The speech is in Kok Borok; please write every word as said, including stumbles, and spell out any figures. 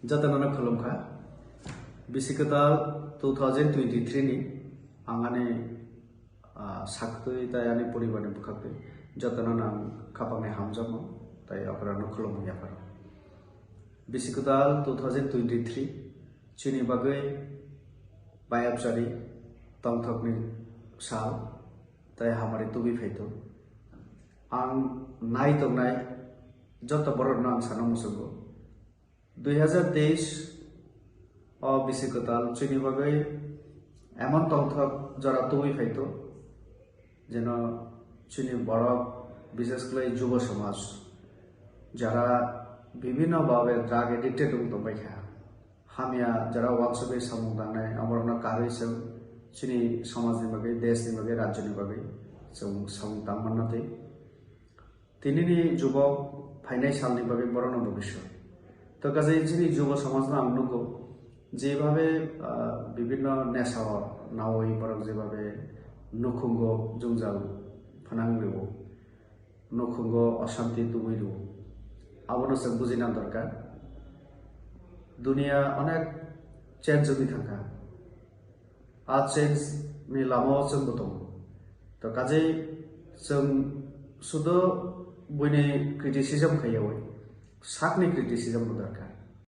Jotono no khulumkha. Bisi kwtal two thousand twenty-three ni ang ani, ah, saktwi tai ani poribar ni bwkhaktwi jotono no ang khapang ni hamjakma tai okra no khulumung yapharo. Bisi kwtal two thousand twenty-three chini bagwi bayapchari tongthokni sal tai hamari tubui phaito. Ang nai tongnai joto borok no ang sana muchungo. Dui hazar teis o bisi kwtal chini bagwi emon tongthok jora tubui phaito, jeno chini borok, bishes khlai jubo somaj, jara bibhinno bhabe drug addicted wng tongbai kha, hamya jara wansugwi samung tangnai, amorokno karwi chwng chini somajni bagwi, deshni bagwi, rajyoni bagwi chwng samung tangmanna twi. Tinini jubok phainai salni bagwi borokno bobiswt. To kaisa chini jubo samajno ang nugo, jebhabe, ah, bibhinno nesao nawi borok jebhabe nukhungo jwngjal phanang rwo, nukhungo oshanti tubui rwo, abono chwng bujina dorkar. Dunia onek change wngwi thangkha. A change ni lamao chwngbo tongo. To kaje chwng sudo buini criticism khaiyawi sakni criticism bo dorkar.